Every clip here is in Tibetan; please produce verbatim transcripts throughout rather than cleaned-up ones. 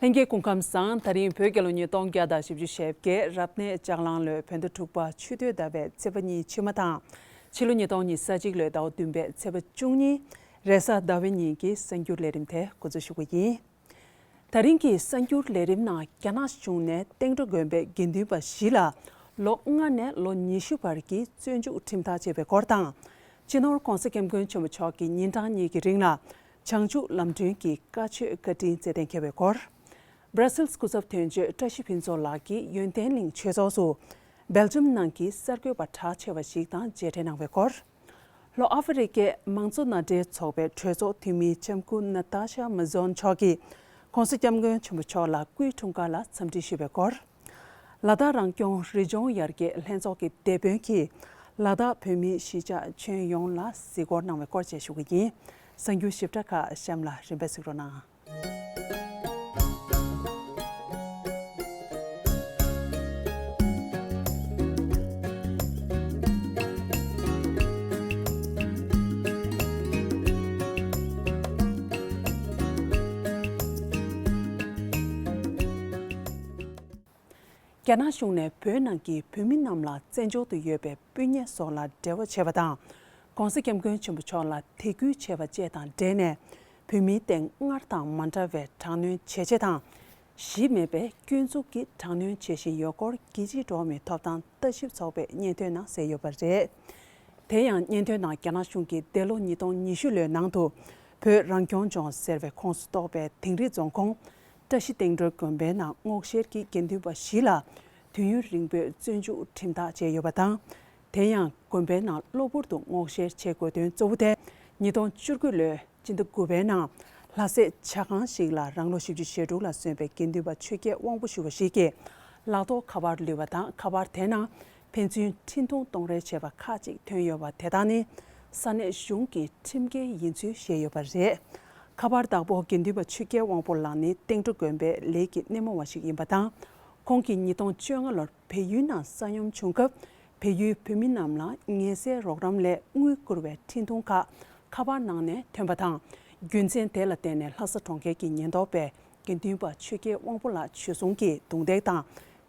ལྷན་རྒྱས་སྐུ་ཁམས་བཟང་། ད་རིང་བོད་རྒྱལ་ལོ་ཉིས་སྟོང་བརྒྱ་དང་བཞི་བཅུ་ཞེ་བརྒྱད། རབ་གནས་ལྕགས་གླང་ལོའི་བོད་ཟླ་དྲུག་པ་ཆུ་སྟོད་ཟླ་བའི་ཚེས་པ་གཉིས་ཕྱི་མ་དང་། ཕྱི་ལོ་ཉིས་སྟོང་ཉི་ཤུ་རྩ་གཅིག་ལོའི་ཟླ་བ་བདུན་པའི་ཚེས་པ་བཅུ་གཉིས། རེས་གཟའ་ཟླ་བའི་ཉིན་གྱི་གསར་འགྱུར་ལས་རིམ་དེ་འགོ་འཛུགས་ཞུ་གི་ཡིན། ད་རིང་གི་གསར་འགྱུར་ལས་རིམ་ནང་རྒྱ་ནག་གཞུང་ནས་སྟེང་འགྲོ་དགོན་པའི་དགེ་འདུན་པ་བཞི་ལ་ལོ་ལྔ་ནས་ལོ་ཉི་ཤུ་བར་གྱི་བཙོན་འཇུག་ཁྲིམས་ཐག་བཅད་པའི་སྐོར་དང་། སྤྱི་ནོར་༧གོང་ས་༧སྐྱབས་མགོན་ཆེན་པོ་མཆོག་གིས་ཉིན་གྲངས་གཉིས་ཀྱི་རིང་ལ་བྱང་ཆུབ་ལམ་སྒྲོན་གྱི་བཀའ་ཆོས་བཀའ་དྲིན་སྩལ་གཏན་འཁེལ་བའི་སྐོར། སྦྲ་སིལ་སྐུ་ཚབ་དོན་གཅོད་བཀྲ་ཤིས་ཕུན་ཚོགས་ལགས་ཀྱིས་ཡོན་ཏན་གླིང་ཆོས་ཚོགས་སུ་སྦེལ་ཇམ་ནང་གི་གསར་འགོད་པ་གྲགས་ཆེ་བ་ཞིག་དང་མཇལ་འཕྲད་གནང་བའི་སྐོར། ལྷོ་ཨ་ཧྥེ་རི་ཀའི་དམངས་གཙོ་མནའ་འབྲེལ་ཚོགས་པའི་གྲོས་ཚོགས་འཐུས་མི་ལྕམ་སྐུ་ནཱ་ཏཱ་ཤ་མཱ་ཛོན་མཆོག་གིས་༧གོང་ས་༧སྐྱབས་མགོན་ཆེན་པོ་མཆོག་ལ་སྐུའི་འཁྲུངས་སྐར་ལ་འཚམས་འདྲི་ཞུས་པའི་སྐོར། ལ་དྭགས་རང་སྐྱོང་རི་ལྗོངས་ཡར་རྒྱས་ལྷན་ཚོགས་ཀྱི་སྡེ་དཔོན་གྱིས་ལ་དྭགས་བོད་མིའི་གཞིས་ཆགས་ཁྱོན་ཡོངས་ལ་གཟིགས་སྐོར་གནང་བའི་སྐོར་བཅས་ཞུ་གི་ཡིན། གསར་འགྱུར་ཞིབ་ཕྲ་ཁག་གཤམ་ལ་རིམ་པས་གཟིགས་རོགས་གནང་། རྒྱ་ནག་གཞུང་ནས་བོད་ནང་གི་བོད་མི་རྣམས་ལ་བཙན་བྱོལ་དུ་ཡོད་པའི་སྤུན་ཉེ་སོགས་ལ་འབྲེལ་བ་བྱས་པ་དང་། ༸གོང་ས་༸སྐྱབས་མགོན་ཆེན་པོ་མཆོག་ལ་དད་གུས་བྱས་པ་བཅས་དང་འབྲེལ་ནས། བོད་མིའི་སྟེང་སྔར་དང་མ་འདྲ་བའི་དྲག་གནོན་ཇེ་ཆེ་དང་། གཞི་མེད་པའི་སྐྱོན་འཛུགས་ཀྱི་དྲག་གནོན་བྱེད་བཞིན་ཡོད་སྐོར་རྒྱལ་སྤྱིའི་འགྲོ་བ་མིའི་ཐོབ་ཐང་ལྟ་ཞིབ་ཚོགས་པའི་སྙན་ཐོའི་ནང་གསལ་ཡོད་པ་རེད། དེ་ཡང་སྙན་ཐོའི་ནང་རྒྱ་ནག་གཞུང་གིས་འདས་ལོ་ཉིས་སྟོང་ཉི་ཤུ་ལོའི་ནང་དུ་བོད་རང་སྐྱོང་ལྗོངས་ཟེར་བའི་ཁོངས་སུ་གཏོགས་པའི་དིང་རི་རྫོང་ཁོངས་བཀྲ་ཤིས་སྟེང་འགྲོའི་དགོན་པའི་ནང་སྔོག་བཤེར་གྱིས་དགེ་འདུན་པ་བཞི་ལ་དུས་ཡུན་རིང་པོའི་བཙོན་འཇུག་ཁྲིམས་ཐག་བཅད་ཡོད་པ་དང་། དེ་ཡང་དགོན་པའི་ནང་གློ་བུར་དུ་སྔོག་བཤེར་བྱེད་དགོས་དོན་གཙོ་བོ་དེ་ཉིས་སྟོང་བཅུ་དགུ་ལོའི་སྤྱི་ཟླ་དགུ་པའི་ནང་ལྷ་སའི་ཇ་ཁང་ཞིག་ལ་རང་ལོ་བཞི་བཅུ་ཞེ་དྲུག་ལ་སོན་པའི་དགེ་འདུན་པ་ཆོས་རྒྱལ་དབང་པོ་ཞུ་བ་ཞིག་གིས་ལག་ཐོགས་ཁ་པར་བླུས་པ་དང་། ཁ་པར་དེ་ནང་ཕན་ཚུན་འཕྲིན་ཐུང་གཏོང་རེས་བྱས་པ་ཁག་ཅིག་ཐོན་ཡོད་པ་དེ་དག་ནི་ས་གནས་གཞུང་གི་ཁྲིམས་འགལ་ཡིན་ཚུལ་བཤད་ཡོད་པ་རེད། ཁ་པར་བདག་པོ་དགེ་འདུན་པ་ཆོས་རྒྱལ་དབང་པོ་ལགས་ནི་སྟེང་འགྲོ་དགོན་པའི་ལས་ཀྱི་སྣེ་མོ་བ་ཞིག་ཡིན་པ་དང་། ཁོང་གིས་ཉིས་སྟོང་བཅོ་ལྔ་ལོར་བལ་ཡུལ་ནང་ས་ཡོམ་བྱུང་སྐབས། བལ་ཡུལ་བོད་མི་རྣམས་ལ་ངལ་སེལ་རོགས་རམ་སླད་དངུལ་བསྐུར་བའི་འཕྲིན་ཐུང་ཁག་ཁ་པར་ནང་ནས་ཐོན་པ་དང་། རྒྱུ་མཚན་དེ་ལ་བརྟེན་ནས་ལྷ་ས་གྲོང་ཁྱེར་གྱི་ཉེན་རྟོག་པས་དགེ་འདུན་པ་ཆོས་རྒྱལ་དབང་པོ་ལགས་འཇུ་བཟུང་གིས་རྡུང་རྡེག་དང་།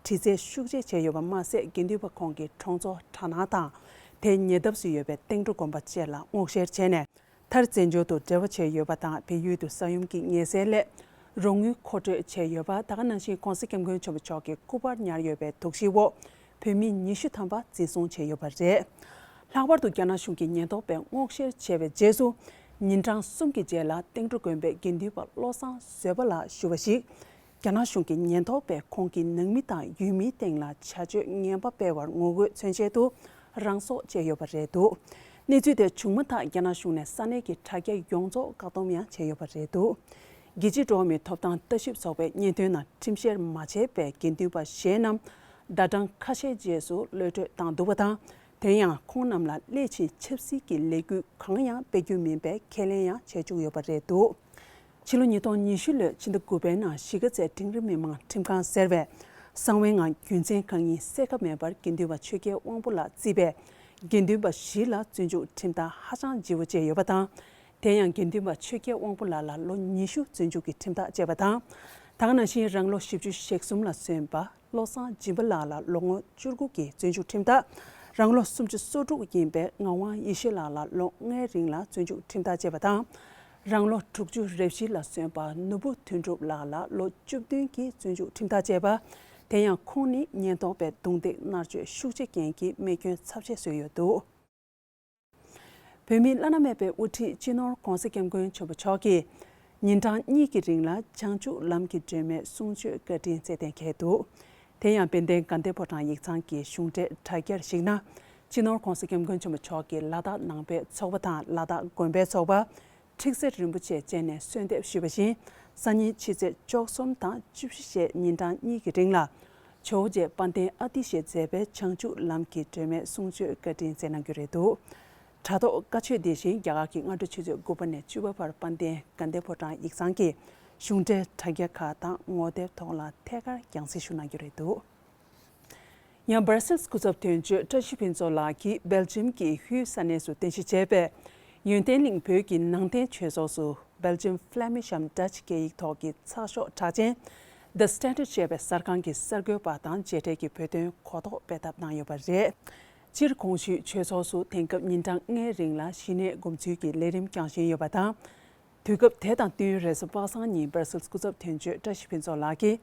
དྲི་རྩད་ཤུགས་ཆེ་བྱས་ཡོད་པ་མ་ཟད། དགེ་འདུན་པ་ཁོང་གི་གྲོང་ཚོ་གྲ་ནང་དང་། དེའི་ཉེ་འདབས་སུ་ཡོད་པའི་སྟེང་འགྲོ་དགོན་པ་བཅས་ལ་སྔོག་བཤེར་བྱས་ནས། མཐར་བཙན་བྱོལ་དུ་འབྲེལ་བ་བྱས་ཡོད་པ་དང་། བལ་ཡུལ་དུ་ས་ཡོམ་གྱི་ངལ་སེལ་སླད་རོགས་དངུལ་མཁོ་སྤྲོད་བྱས་ཡོད་པ། ད་ག་ནང་བཞིན་༸གོང་ས་༸སྐྱབས་མགོན་ཆེན་པོ་མཆོག་གི་སྐུ་པར་ཉར་ཡོད་པའི་དོགས་གཞིའི་འོག་བོད་མི་ཉི་ཤུ་ཐམ་པ་འཛིན་བཟུང་བྱས་ཡོད་པ་རེད། ལྷག་པར་དུ་རྒྱ་ནག་གཞུང་གི་ཉེན་རྟོག་པས་སྔོག་བཤེར་བྱས་པའི་རྗེས་སུ། ཉིན་གྲངས་གསུམ་གྱི་རྗེས་ལ་སྟེང་འགྲོ་དགོན་པའི་དགེ་འདུན་པ་བློ་བཟང་བཟོད་པ་ལགས་ཞུ་བ་ཞིག་རྒྱ་ནག་གཞུང་གི་ཉེན་རྟོག་པས་ཁོང་གི་ནང་མི་དང་ཡུལ་མིའི་སྟེང་ལ་བྱ་སྤྱོད་ངན་པ་སྤེལ་བར་ངོ་རྒོལ་མཚོན་ཆེད་དུ་རང་སྲོག་བཅད་ཡོད་པ་རེད་འདུག་གནས་ཚུལ་དེ་བྱུང་མ་ཐག་རྒྱ་ནག་གཞུང་ནས་ས་གནས་ཀྱི་དྲ་རྒྱ་ཡོངས་རྫོགས་བཀག་སྡོམ་ཡང་བྱས་ཡོད་པ་རེད་འདུག་རྒྱལ་སྤྱིའི་འགྲོ་བ་མིའི་ཐོབ་ཐང་ལྟ་ཞིབ་ཚོགས་པའི་སྙན་ཐོའི་ནང་ཁྲིམས་བཤེར་མ་བྱས་པའི་དགེ་འདུན་པ་གཞན་རྣམས་ཟླ་གྲངས་ཁ་ཤས་རྗེས་སུ་གློད་བཀྲོལ་བཏང་འདུག་པ་དང་། དེ་ཡང་ཁོང་རྣམས་ལ་སླད་ཕྱིན་ཆབ་སྲིད་ཀྱི་ལས་འགུལ་གང་ཡང་སྤེལ་རྒྱུ་མིན་པའི་ཁས་ལེན་ཡང་བྱས་བཅུག་ཡོད་པ་རེད་འདུག་ཕྱི་ལོ་ཉིས་སྟོང་ཉི་ཤུ་ལོའི་ཕྱི་ཟླ་དགུ་པའི་ནང་གཞིས་ཀ་རྩེ་འབྲིང་རིམ་མི་མང་ཁྲིམས་ཁང་ཟེར་བས་གསང་བའི་ངང་རྒྱུ་མཚན་གང་ཡིན་གསལ་ཁ་མེད་པར་དགེ་འདུན་པ་ཆོས་རྒྱལ་དབང་པོ་ལགས་བརྩིས་པའི་དགེ་འདུན་པ་བཞི་ལ་བཙོན་འཇུག་ཁྲིམས་ཐག་ཧ་ཅང་ལྗིད་པོ་བཅད་ཡོད་པ་དང་། དེ་ཡང་དགེ་འདུན་པ་ཆོས་རྒྱལ་དབང་པོ་ལགས་ལ་ལོ་ཉི་ཤུ་བཙོན་འཇུག་གི་ཁྲིམས་ཐག་བཅད་པ་དང་། ད་ག་ནང་བཞིན་རང་ལོ་བཞི་བཅུ་ཞེ་གསུམ་ལ་སོན་པ། བློ་བཟང་སྦྱིན་པ་ལགས་ལ་ལོ་ངོ་བཅུ་དགུ་གི་བཙོན་འཇུག་ཁྲིམས་ཐག་རང་ལོ་སུམ་ཅུ་སོ་དྲུག་ཡིན་པའི་ངག་དབང་ཡེ་ཤེས་ལགས་ལ་ལོ་ལྔའི་རིང་ལ་བཙོན་འཇུག་ཁྲིམས་ཐག་བཅད་པ་དང་། རང་ལོ་དྲུག་ཅུ་རེ་བཞི་ལ་སོན་པ་ནོར་བུ་དོན་གྲུབ་ལགས་ལ་ལོ་བཅུ་བདུན་གྱི་བཙོན་འཇུག་ཁྲིམས་ཐག་བཅད་པ། དེ་ཡང་ཁོང་ནི་ཉེན་རྟོག་པས་རྡུང་རྡེག་མནར་གཅོད་ཤུགས་ཆེ་རྐྱེན་གྱིས་རྨས་སྐྱོན་ཚབས་ཆེ་བཟོས་ཡོད་འདུག་བོད་མིའི་བླ་ན་མེད་པའི་དབུ་ཁྲིད་སྤྱི་ནོར་༸གོང་ས་༸སྐྱབས་མགོན་ཆེན་པོ་མཆོག་གིས་ཉིན་གྲངས་གཉིས་ཀྱི་རིང་ལ་བྱང་ཆུབ་ལམ་གྱི་སྒྲོན་མེ་གསུང་ཆོས་བཀའ་དྲིན་སྩལ་གཏན་འཁེལ་འདུག་དེ་ཡང་དཔལ་ལྡན་དགའ་ལྡན་ཕོ་བྲང་ཡིག་ཚང་གི་གཞུང་འབྲེལ་དྲ་རྒྱར་གཞིགས་ན། སྤྱི་ནོར་༸གོང་ས་༸སྐྱབས་མགོན་ཆེན་པོ་མཆོག་གིས་ལ་དྭགས་ནང་པའི་ཚོགས་པ་དང་ལ་དྭགས་དགོན་པའི་ཚོགས་པ། ཁྲིག་སེ་རིན་པོ་ཆེ་བཅས་ནས་གསོལ་འདེབས་ཞུས་པ་བཞིན། སང་ཉིན་ཕྱི་ཚེས་བཅུ་གསུམ་དང་བཅུ་བཞི་བཅས་ཉིན་གྲངས་གཉིས་ཀྱི་རིང་ལ། ཇོ་བོ་རྗེ་དཔལ་ལྡན་ཨ་ཏི་ཤས་མཛད་པའི་བྱང་ཆུབ་ལམ་གྱི་སྒྲོན་མེ་གསུང་ཆོས་བཀའ་དྲིན་སྩལ་གནང་རྒྱུ་རེད་འདུག་དྲ་ཐོག་བཀའ་ཆོས་དེ་བཞིན་རྒྱ་གར་གྱི་སྔ་དྲོ་ཆུ་ཚོད་དགུ་པ་ནས་བཅུ་པ་བར་དཔལ་ལྡན་དགའ་ལྡན་ཕོ་བྲང་ཡིག་ཚང་གི་གཞུང་འབྲེལ་དྲ་རྒྱ་ཁག་དང་ངོ་དེབ་ཐོག་ལ་ཐད་ཀར་རྒྱང་སྲིང་ཞུ་གནང་རྒྱུ་རེད་འདུག་ཡང་སྦར་སིལ་སྐུ་ཚབ་དོན་གཅོད་བཀྲ་ཤིས་ཕུན་ཚོགས་ལགས་ཀྱིས་སྦེལ་ཇམ་གྱི་ཧུའེ་ས་གནས་སུ་རྟེན་གཞི་བྱས་པའི་ཡོན་ཏན་གླིང་བོད་ཀྱི་ནང་བསྟན་ཆོས་ཚོགས་སུ་ སྦེལ་ཇམ་ཧྥི་ལེ་མིཤ་འམ་ཌ་ཅི་སྐད་ཡིག་ཐོག་གི་ཚགས་ཤོག་གྲགས་ཅན་The Standard ཞེས་པའི་གསར་ཁང་གི་གསར་འགོད་པ་དང་མཇལ་འཕྲད་ཀྱི་བོད་དོན་གོ་རྟོགས་སྤེལ་ཐབས་གནང་ཡོད་པ་རེད། སྤྱིར་གོང་ཞུས་ཆོས་ཚོགས་སུ་དེང་སྐབས་ཉིན་གྲངས་ལྔའི་རིང་ལ་གཞི་ནས་འགོ་འཛུགས་ཀྱི་ལས་རིམ་བསྐྱངས་བཞིན་ཡོད་པ་དང་། དུས་སྐབས་དེ་དང་བསྟུན་རེས་གཟའ་པ་སངས་ཉིན་སྦར་སིལ་སྐུ་ཚབ་དོན་གཅོད་བཀྲ་ཤིས་ཕུན་ཚོགས་ལགས་ཀྱིས་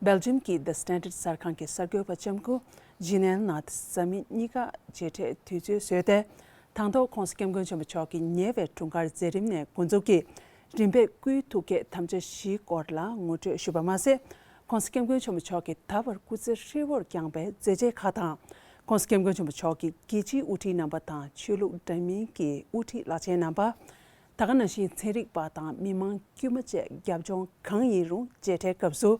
སྦེལ་ཇམ་གྱི་The Standard གསར་ཁང་གི་གསར་འགོད་པ་ལྕམ་སྐུ་ཇི་ནེལ་ནཱཐ་ཟ་མི་གཉིས་ཀ་མཇལ་འཕྲད་དུས་ཚོད་བཟོས་ཏེ། དང་ཐོག་༧གོང་ས་༧སྐྱབས་མགོན་ཆེན་པོ་མཆོག་གིས་ཉེ་བའི་དྲུང་འགར་མཛད་རིམ་ནས་འགོ་འཛུགས་ཀྱིས་རིམ་པས་སྐུའི་ཐུགས་བསྐྱེད་དམ་བཅའ་བཞིའི་སྐོར་ལ་ངོ་སྤྲོད་ཞུས་པ་མ་ཟད། ༧གོང་ས་༧སྐྱབས་མགོན་ཆེན་པོ་མཆོག་གིས་ད་བར་སྐུ་ཚེ་ཧྲིལ་བོར་བསྐྱངས་པའི་མཛད་རྗེས་ཁག་དང་། ༧གོང་ས་༧སྐྱབས་མགོན་ཆེན་པོ་མཆོག་གིས་རྒྱལ་སྤྱིའི་དབུ་ཁྲིད་རྣམ་པ་དང་ཆོས་ལུགས་འདྲ་མིན་གྱི་དབུ་ཁྲིད་ལག་ཆེན་རྣམ་པ། ད་ག་ནང་བཞིན་ཚན་རིག་པ་དང་མི་མང་དཀྱུས་མ་བཅས་རྒྱབ་ལྗོངས་གང་ཡིན་རུང་མཇལ་འཕྲད་སྐབས་སུ་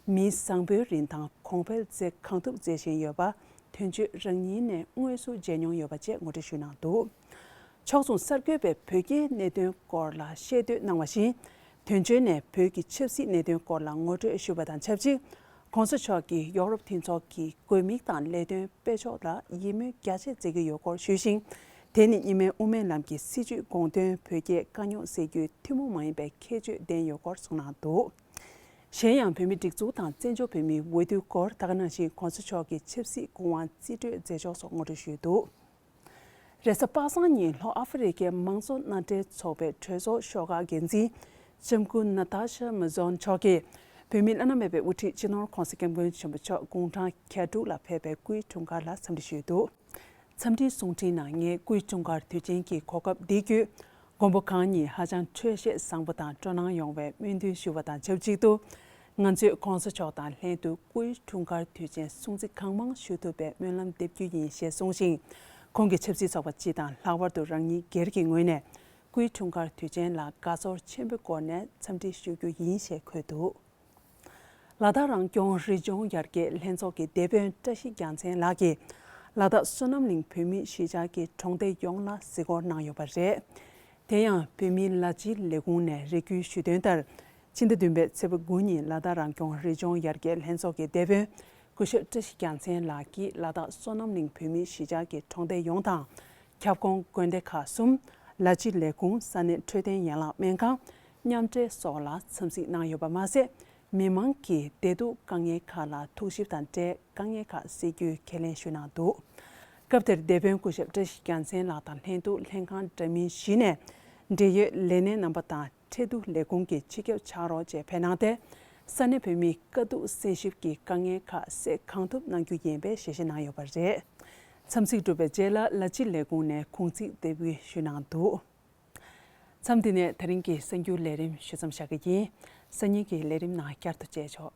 མིའི་བཟང་པོའི་རིན་ཐང་གོང་འཕེལ་མཛད་གང་ཐུབ་མཛད་བཞིན་ཡོད་པ་དོན་གཅོད་རང་ཉིད་ནས་དངོས་སུ་མཇལ་མྱོང་ཡོད་པ་བཅས་ངོ་སྤྲོད་ཞུས་གནང་འདུག་ཕྱོགས་མཚུངས་གསར་འགོད་པས་བོད་རྒྱའི་གནད་དོན་སྐོར་ལ་ཤེས་འདོད་གནང་བ་བཞིན། དོན་གཅོད་ནས་བོད་ཀྱི་ཆབ་སྲིད་གནད་དོན་སྐོར་ལ་ངོ་སྤྲོད་ཞུས་པ་དང་ཆབས་ཅིག ༸གོང་ས་མཆོག་གིས་ཡོ་རོབ་མཐུན་ཚོགས་ཀྱི་དགོས་དམིགས་དང་ལས་དོན་སྤེལ་ཕྱོགས་ལ་ཡིད་སྨོན་རྒྱ་ཆེ་མཛད་ཀྱི་ཡོད་སྐོར་ཞུས་ཤིང་། དེ་ནི་གཉིས་སྨན་དབུ་མའི་ལམ་གྱི་སྲིད་བྱུས་དགོངས་དོན་བོད་རྒྱའི་དཀའ་རྙོག་སེལ་རྒྱུའི་ཐུན་མོང་མ་ཡིན་པའི་ཁྱད་ཆོས་ལྡན་ཡོད་སྐོར་གསུངས་གནང་འདུག་གཞན་ཡང་བོད་མིའི་སྒྲིག་འཛུགས་དང་བཙན་བྱོལ་བོད་མིའི་འོས་བསྡུའི་སྐོར་ད་ག་ནང་བཞིན་༸གོང་ས་མཆོག་གི་ཆབ་སྲིད་སྐུ་དབང་རྩིས་སྤྲོད་མཛད་ཕྱོགས་སོགས་ངོ་སྤྲོད་ཞུས་འདུག་རེས་གཟའ་པ་སངས་ཉིན་ལྷོ་ཨ་ཧྥེ་རི་ཁའི་དམངས་གཙོ་མནའ་འབྲེལ་ཚོགས་པའི་གྲོས་ཚོགས་ཤོག་ཁག་འགན་འཛིན་ལྕམ་སྐུ་ནཱ་ཏཱ་ཤ་མཱ་ཛོན་མཆོག་གིས་བོད་མིའི་བླ་ན་མེད་པའི་དབུ་ཁྲིད་སྤྱི་ནོར་༸གོང་ས་༸སྐྱབས་མགོན་ཆེན་པོ་མཆོག་དགུང་གྲངས་གྱ་དྲུག་ལ་ཕེབས་པའི་སྐུའི་འཁྲུངས་སྐར་ལ་འཚམས་འདྲི་ཞུས་འདུག་འཚམས་འདྲིའི་གསུང་འཕྲིན་ནང་ངས་སྐུའི་འཁྲུངས་སྐར་དུས་ཆེན་གྱི་གོ་སྐབས་འདི་བརྒྱུད། མགོན་པོ་གང་ཉིད་ཧ་ཅང་འཕྲོད་བཞེས་བཟང་པོ་དང་སྤྲོ་སྣང་ཡོང་བའི་སྨོན་འདུན་ཞུ་བ་དང་ཆབས་ཅིག་ཏུ། ང་ཚོས་༸གོང་ས་མཆོག་དང་ལྷན་དུ་སྐུའི་འཁྲུངས་སྐར་དུས་ཆེན་སྲུང་བརྩི་གང་མང་ཞུ་ཐུབ་པའི་སྨོན་ལམ་འདེབས་རྒྱུ་ཡིན་ཞེས་གསུངས་ཤིང་། ཁོང་གི་ཆབ་སྲིད་ཚོགས་པ་སྤྱི་དང་ལྷག་པར་དུ་རང་ཉིད་སྒེར་གྱི་ངོས་ནས་སྐུའི་འཁྲུངས་སྐར་དུས་ཆེན་ལ་དགའ་ཚོར་ཆེན་པོའི་སྒོ་ནས་འཚམས་འདྲི་ཞུ་རྒྱུ་ཡིན་ཞེས་འཁོད་འདུག་ལ་དྭགས་རང་སྐྱོང་རི་ལྗོངས་ཡར་རྒྱས་ལྷན་ཚོགས་ཀྱི་སྡེ་དཔོན་བཀྲ་ཤིས་རྒྱལ་མཚན་ལགས་ཀྱིས་ལ་དྭགས་བསོད་ནམས་གླིང་བོད་མིའི་གཞིས་ཆགས་ཀྱི་གྲོང་སྡེ་ཡོངས་ལ་གཟིགས་སྐོར་གནང་ཡོད་པ་རེད། དེ་ཡང་བོད་མིའི་ལ་སྤྱི་ལས་ཁུངས་ནས་རེ་སྐུལ་ཞུས་དོན་ལྟར། ཕྱི་ཟླ་བདུན་པའི་ཚེས་པ་དགུ་ཉིན་ལ་དྭགས་རང་སྐྱོང་རི་ལྗོངས་ཡར་རྒྱས་ལྷན་ཚོགས་ཀྱི་སྡེ་དཔོན་སྐུ་ཞབས་བཀྲ་ཤིས་རྒྱལ་མཚན་ལགས་ཀྱིས་ལ་དྭགས་བསོད་ནམས་གླིང་བོད་མིའི་གཞིས་ཆགས་ཀྱི་གྲོང་སྡེ་ཡོངས་དང་། ཁྱབ་ཁོངས་དགོན་སྡེ་ཁག་གསུམ། ལ་སྤྱི་ལས་ཁུངས་ས་གནས་འཕྲོད་བསྟེན་ཡན་ལག་སྨན་ཁང་། མཉམ་འབྲེལ་སོགས་ལ་འཚམས་གཟིགས་གནང་ཡོད་པ་མ་ཟད། མི་མང་གིས་བདེ་སྡུག་དཀའ་ངལ་ཁག་ལ་ཐུགས་ཞིབ་དང་འབྲེལ་དཀའ་ངལ་ཁག་སེལ་རྒྱུའི་ཁས་ལེན་ཞུས་གནང་འདུག་སྐབས་དེར་སྡེ་དཔོན་སྐུ་ཞབས་བཀྲ་ཤིས་རྒྱལ་མཚན་ལགས་དང་ལྷན་དུ་ལྷན་ཁང་འདྲ་མིན་བཞི་ནས་འབྲེལ་ཡོད་ལས་སྣེ་རྣམ་པ་དང་། ཁྲལ་བསྡུ་ལས་ཁུངས་ཀྱི་སྤྱི་ཁྱབ་ཕྱག་རོགས་བཅས་ཕེབས་གནང་སྟེ། ས་གནས་བོད་མིའི་དཀའ་སྡུག་སེལ་ཞིབ་ཀྱི་དཀའ་ངལ་ཁག་སེལ་གང་ཐུབ་གནང་རྒྱུ་ཡིན་པའི་ཞལ་བཞེས་གནང་ཡོད་པ་རེད། འཚམས་གཟིགས་གྲུབ་པའི་རྗེས་ལ་ལ་སྤྱི་ལས་ཁུངས་ནས་གུང་ཚིགས་འདེབས་འབུལ་ཞུས་གནང་འདུག་མཚམས་འདི་ནས་ད་རིང་གི་གསར་འགྱུར་ལས་རིམ་ཞུ་མཚམས་བཞག་གི་ཡིན། སང་ཉིན་གྱི་ལས་རིམ་ནང་བསྐྱར་དུ་མཇལ་ཆོག